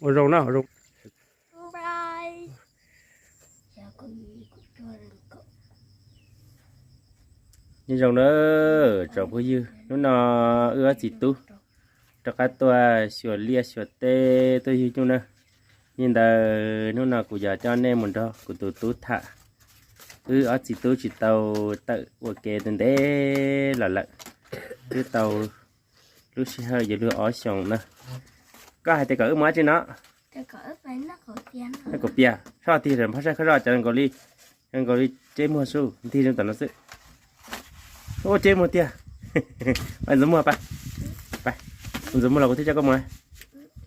Ua zoo na, ua zoo. Nyob zoo na, tsoom phooj ywg, hnub no wb ob txiv tub rov qab tuaj xyuas liaj xyuas teb tuaj yug nyuj na. Li ntawd hnub no kuv yog coj nej mus nrog kuv tus tub tham. Wb ob txiv tub tsis tau tawm ua ke ntev los lawm, twb tau lub sij hawm yuav luag ob xyoos na. Koj hais tias kom wb mus dab tsi no? Noj kaum pias, soj tig rau phab saib qhov zoj cov nkaus li, nkaus li tseb muag xwb, ntig zoo tom no xwb. Ua tseb muag tiag. Peb ntxuav muag pab, peb ntxuav muag los kuv thiaj coj koj mus.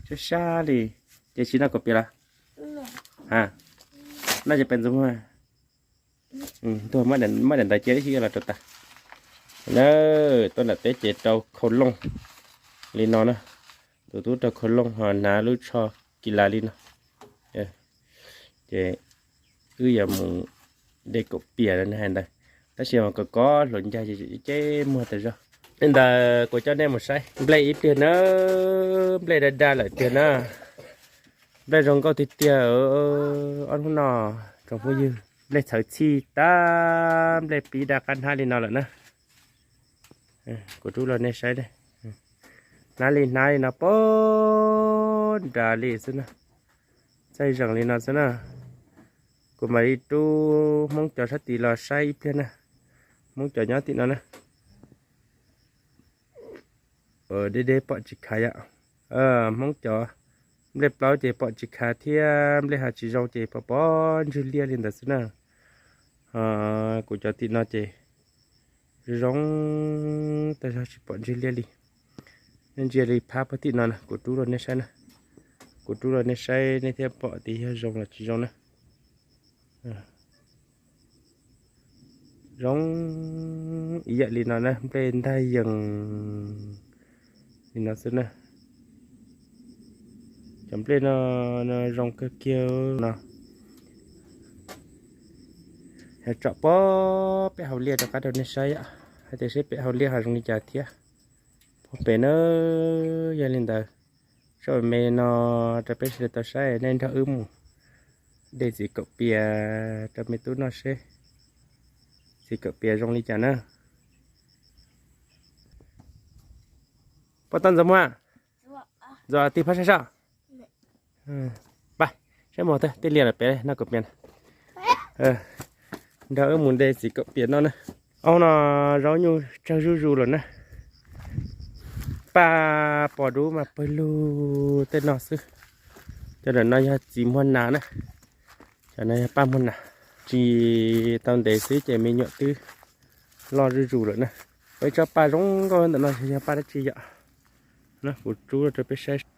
Sab sab li, ces tsis noj kaum pias los? Ha, noj ces peb ntxuav muag. Tuaj muab daim ntawv cia ib si los rau tas. Na, tuaj nram teb ces rau khau looj li no na. Tus tub rau khau looj ho hnav lub tsho kis las li no. Ces wb yuav mus de kaum pias hais ntawd, tab sis mas kom kov hluas ncaig ces tseb muag tas zog. Li ntawd kuv coj nej mus saib nplej ib pliag na, nplej da da lawm tiag na. Nplej zoo nkauj tiag tiag, ob hnub no tsoom phooj ywg, nplej txhawv txhij tag, nplej pib da qab hnab li no lawm na. Kuv rub los nej saib, hnab li hnab li no pab nrad li xwb na, txaij zees li no xwb na. Kuv mam li rub Hmoob cov sab tid los saib ib pliag na, Hmoob cov nyob tim no na. Deb deb pom tsis khav yom. Hmoob cov nplej plaub ces pom tsis khav thiab, nplej ho tsis zoo ces pom pom ntswg liaj li ntawd xwb na. Kuv cov tim no ces zoo tas zog tsis pom ntswg liaj li. Nej ntsia li phab puag tim no na, kuv rub rau nej saib na. Kuv rub rau nej saib nej thiaj pom tias yog zoo los tsis zoo na. Zoo ib yam li no na, nplej ntag yees li no xwb na. Cov nplej no zoo kawg kiag no. Tsom pem hauv liaj rov qab rau nej saib yom, hais tias seb pem hauv liaj ho zoo li cas thiab. Puag pem na, yog li ntawd, tso me no rau peb sawv daws tau saib, nej nrog wb mus de txiv kaum pias rau me tub noj seb txiv kaum pias zoo li cas na. Poj tau ntxuav muag, ntxuav tig phab saib soj. Pab, saib muag tej liaj lawm pem noj kaum pias na. Nrog wb mus de txiv kaum pias noj na. Ob no zaub nyuj tsawg zuj zus lawm na. Paj pos dub mas pawg lug tej no xwb. Cov ntawm no yog txiv muag nas na. Cov no yog paj muag nas. Tsis tau ntev xwb ces me nyuam twb loj zuj zus lawm na. Peb tsob paj zoo nkauj ntawm no yog paj dab tsi yom? Kuv rub rau peb saib.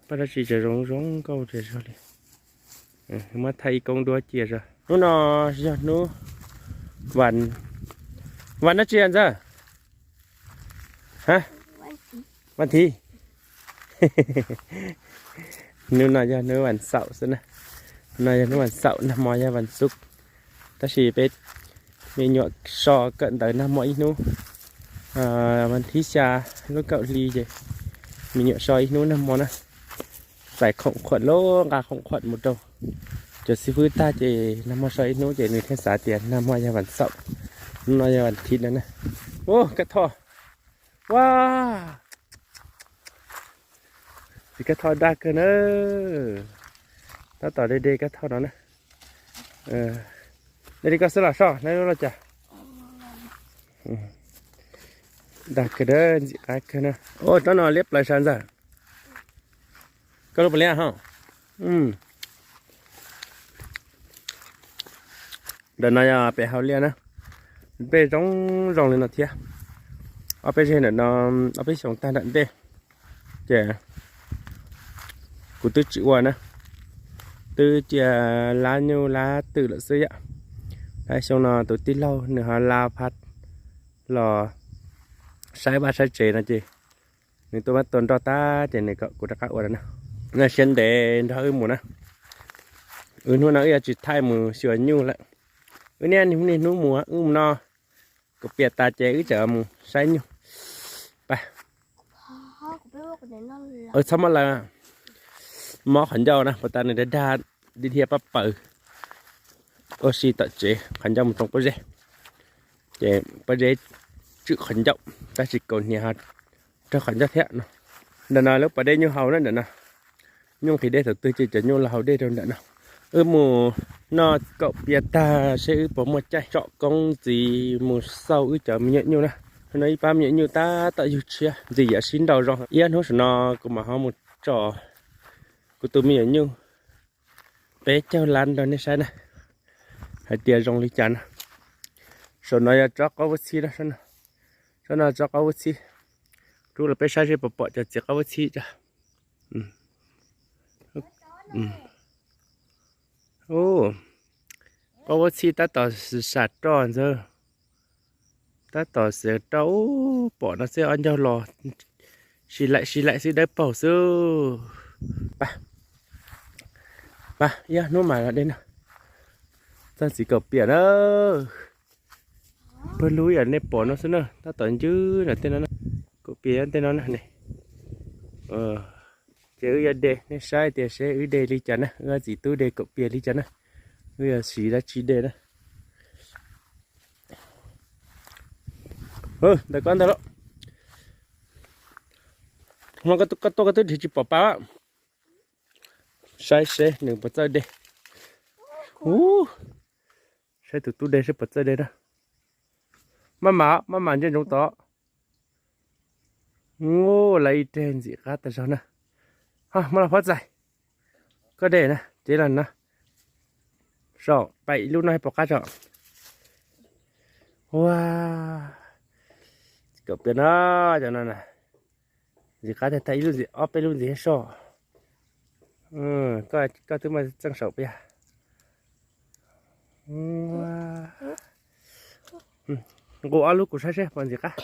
Paj dab tsi tseem zoo zoo nkauj tas zog li. Muab thaij ib koob duab cia zog. Hnub no yog hnub vas, vas dab tsi ntxawg? Ha, vas thiv. Hnub no yog hnub vas xaum xwb na. Hnub no yog hnub vas xaum, nag hmo yog vas xuv. Tab sis peb me nyuam so kawm ntawv nag hmo ib hnub. Vas thib xya lub kaum hli ces me nyuam so ib hnub nag hmo na. Txais khoom khuam lub nqa khoom khuam mus rau cov xib fwb tag ces nag hmo so ib hnub ces nws thiaj xav tias nag hmo yog vas xaum, hnub no yog vas thiv no na. Ua, kab thoj, ua, txiv kab thoj dag kawg na. Tab tom de de kab thoj no na. De li koj xwb los soj na los cas? Dag kawg na, ntxim qab kawg na. Ua, tsob no liab plaws sas ntxawg. Koj lub pas liab ho. Ntawm no yog pem hauv liaj na. Nplej zoo zoo li no thiab. Ob peb zeg ntawm no, ob peb xyoos tag nram ntej ces kuv twb tsis ua na, twb cia lab nyuj lab twm lawm xwb yom. Lab xyoo no tus tij laug nws ho la phaj los saib vaj saib tsev no ces nws tuaj mab tua nroj tag ces nws kom kuv rov qab ua na. Noj siab ntev nrog wb mus na. Wb hnub no wb yuav tsis thaij mus xyuas nyuj lawm. Wb niaj niaj hnub mus, wb mus no, kaum pias tas ces wb tseem mus saib nyuj. Pab, txhob muab lawv. Mob qhov ncauj na, puas tas nws dag dag dhia dhia pab paws ua si tom tsev, qhov ncauj mus tsoo pob zeb. Ces pob zeb tswm qhov ncauj, tab sis kaus hniav ho raug qhov ncauj thiab no. Ntawm no lub pas dej nyuj haus na ntawm no. Nyuj nqhis dej thaum twg ces cov nyuj los haus dej rau ntawm no. Wb mus noj kaum pias tag seb wb puas muaj caij tsom koob ntxiv mus xauj wb cov me nyuam nyuj na. No ib pab me nyuam nyuj tab tom yug tshiab ntxim yam sib nraus zoo. Ib hnub saum no kuv mam ho mus tsom kuv tus me nyuam nyuj peb caug lab rau nej saib na, hais tias zoo li cas na. Saum no yog tsob qaub vub txhib na, saum no tsob qaub vub txhib. Rub los peb saib seb puas pom cov txiv qaub vub txhib tso. Qaub vub txhib tab tom sam roj ntxawg, tab tom sam roj ub, pom no xwb ob ncaug los, si laim si laim xwb dawb paug xwb. Pab, pab ib hnub mas los de no. Txog txiv kaum pias na. Pawg lug yam nej pom no xwb na, tab tom ncwb na tej no na. Kaum pias nyob tej no na ne. Ces wb yuav de nej saib tias seb wb de li cas na, wb txiv tub de kaum pias li cas na. Wb yuav siv dab tsi de na. Ntawm koj ntag lauj. Hmo koj tuaj koj twb dhia tsis pom pab. Saib seb nws puas txawj de. Ub, saib tus tub de seb puas txawj de na. Maj mam, maj mam ntsia ntsoov tod. Ub, lawv ib reg ntxim qab tag zog na. Muab los phob txais. Koj de na, cev los no. Saum pem ib lub no pom qab tso. Ua, kaum pias no, cov no na. Ntxim qab tag, tag ib lub ntxiv, ob peb lub ntxiv soj. Koj twb muaj txeej saum pia. Nqus ob lub kuv saib seb puas ntxim qab.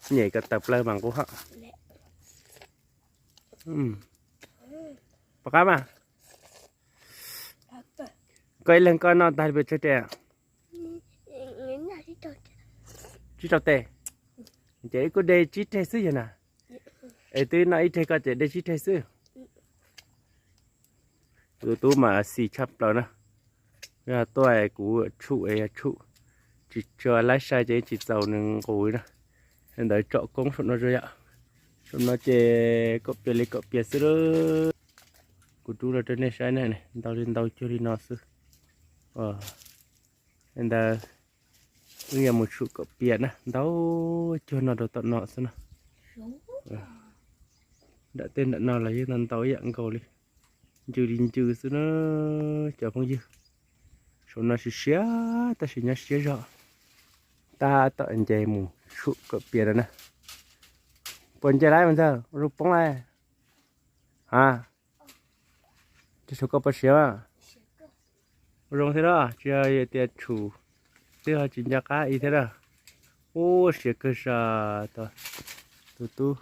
Nyem kom tawm plaws mas nqus ho. Pom qab mas. Koj ib leeg koj noj tag li pes tsawg tes? Tsib rau tes. Ces wb kuj de tsib reg xwb yog na. Es twb noj ib reg koj ces de tsib reg xwb. Tus tub mas xis tshaj plaws na. Yog tuaj kuv tshum es yog tshum, tsis tshua laib sai ces tsis txaus nws nqus na. Ntawd tsom koob saum no zoo yom. Saum no ces kaum pias li kaum pias xwb lawm. Kuv rub los rau nej saib na, ntau li ntau cuag li no xwb. Ntawd wb yuav mus tshum kaum pias na, ntau cuag no rau tom no xwb na. Nram tej nram no los yeej ntau ntau ib yam nkaus li, ncw li ncw xwb na cov phooj ywg. Saum no siav siav tab sis nyob siab zog, tab tom nce mus tshum kaum pias no na. Puas nce lawm mas ntxawg, ua zoo poob lawm. Ha, tsis saum koj puas siav? Ua zoo thiab los tsis yog tias tshum twb ho tsis nco qab ib thiab na. Ub, siav kawg sas. Tus tub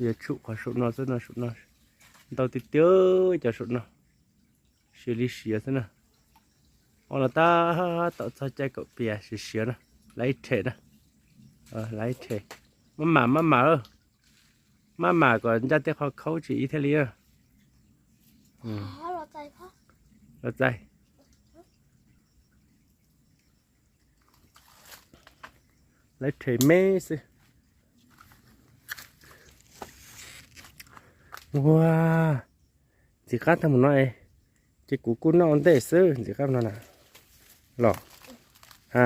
yuav tshum qhov saum no xwb no, saum no ntau tiag tiag cov saum no. Siav li siav xwb na. Ua los tab tom txog caij kaum pias siav siav na, lawv ib rhe na, lawv ib rhe. Maj mam maj mam, maj mam kom ncaj tej qhov khaub tsis ib thiaj li na. Los txais. Lawv rhe me xwb. Ua, ntxim qab tag mus no es, ces kuv kuj noj ua ntej xwb ntxim qab no na. Los, ha,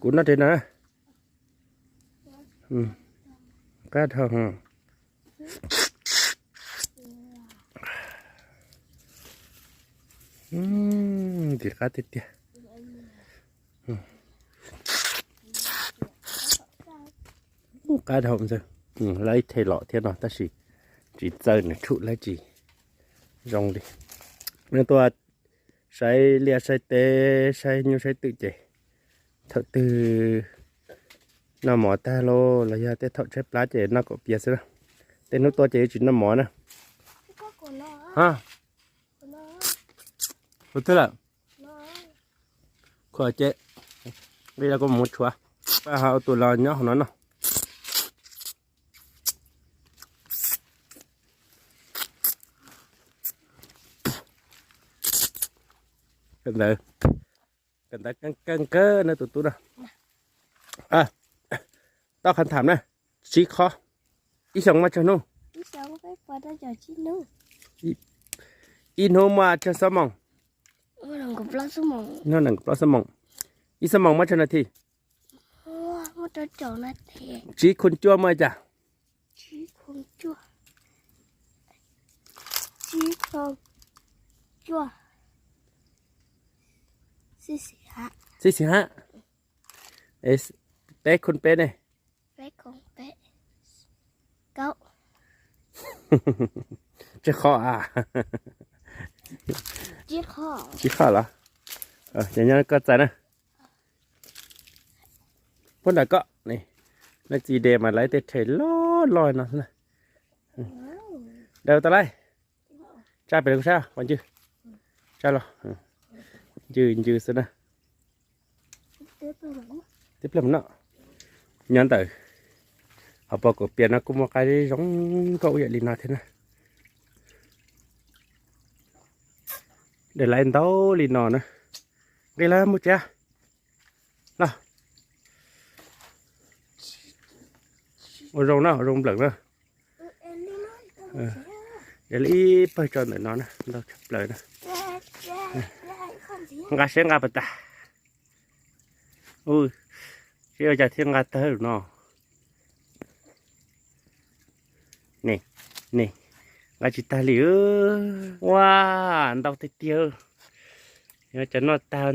kuv noj tes no. Qab dhau. Ntxim qab tiag tiag. Qab dhau ntxawg. Lawv ib rhe los thiab no tab sis tsis txawj nws tshum lawv tsis zoo li. Nws tuaj saib liaj saib teb saib nyuj saib twm ces thaum twg noj mov tag lauj los yog tej thaum tshaib plab ces noj kaum pias xwb na. Tej hnub tuaj ces yuav tsis noj mov na. Ua twg lawm? Khuam ces, li los kuv mus tshuav. Pab ho tus los nyob hauv no no. Kawm ntawv, kawm ntawv kawg kawg na tus tub no. Tau qhov tham na, tsiv qho, ib xyoos muaj tsawg hnub? Ib hnub muaj tsawg xuab moos? Ib hnub nees nkaum plaub xuab moos. Ib xuab moos muaj tsawg nas this? Tsiv khum cuaj muaj li cas? Xib xis hab. Peb khum peb ne? Tsawg qho a? Tsib qho los? Ces nyob koj txais na. Puag nram koj, nej txiv de mas lawv tej rhe loj loj no xwb na. Daws tau lawm. Tsa pem kuv sab, qhov ncw. Tsa los. Ncw ncw xwb na. Tib pliag mus no. Nyob ntawm hauv paus kaum pias no kuj muaj qaib zoo nkauj ib yam li no thiab na. Daws lawv ntau li no na. Nqis los mus tsev los. Ua zoo na, ua zoo nplawm na. Yog li ib pawg tso ntawm no na, ntau tshaj plaws na. Nqa seb nqa puas tag. Seb ua cas thiaj nqa tag no. Ne, ne, nqa tsis tag li. Ua, ntau tiag tiag. Yog cov noj tag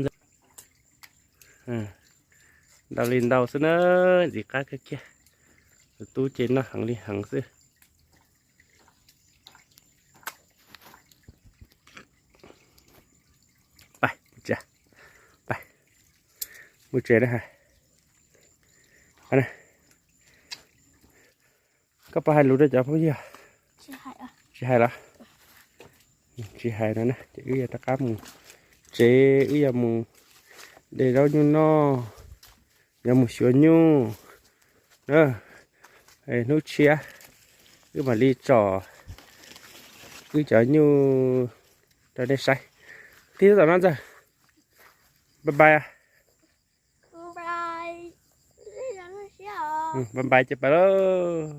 ntau li ntau xwb na, ntxim qab kawg kiag. Tus tub ces noj heev li heev xwb. Pais, pais, mus tsev na. Koj puas hais lus rau cov phooj ywg? Tsis hais los? Tsis hais no na, ces wb yuav rov qab mus tsev, wb yuav mus de zaub nyuj noj, yuav mus xyuas nyuj. Hnub tshiab wb mam li tsom wb cov nyuj rau nej saib. Tib tam no ntxawg, bye bye. Bye bye ces pais lauj.